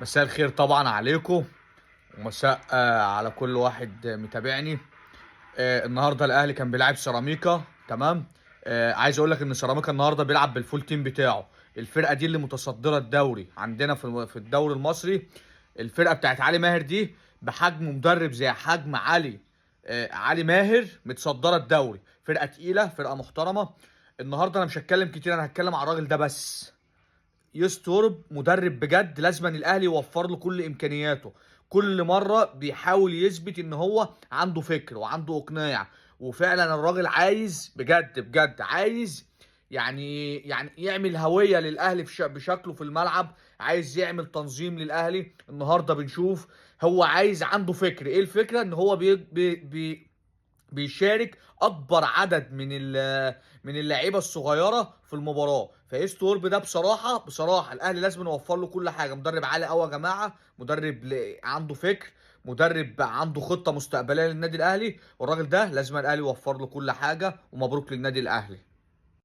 مساء الخير طبعا عليكم، ومساء على كل واحد متابعني. النهارده الاهلي كان بيلعب سيراميكا، تمام. عايز اقول لك ان سيراميكا النهارده بيلعب بال full team بتاعه. الفرقة دي اللي متصدره الدوري عندنا في الدوري المصري. الفرقة بتاعت علي ماهر دي بحجم مدرب زي حجم علي، علي ماهر متصدره الدوري. فرقه تقيله، فرقه محترمه. النهارده انا مش هتكلم كتير، انا هتكلم على الراجل ده بس. يستورب مدرب بجد، لازم الاهلي يوفر له كل امكانياته. كل مرة بيحاول يثبت ان هو عنده فكر وعنده اقناع، وفعلا الراجل عايز بجد بجد، عايز يعني يعمل هوية للاهلي بشكله في الملعب، عايز يعمل تنظيم للاهلي. النهارده بنشوف هو عايز، عنده فكر. ايه الفكره؟ ان هو بي بي بي بيشارك اكبر عدد من اللعيبة الصغيرة في المباراة. فايستورب ده بصراحة بصراحة الاهلي لازم نوفر له كل حاجة. مدرب عالي قوي يا جماعة، مدرب عنده فكر، مدرب عنده خطه مستقبلية للنادي الاهلي، والراجل ده لازم الاهلي يوفر له كل حاجة. ومبروك للنادي الاهلي.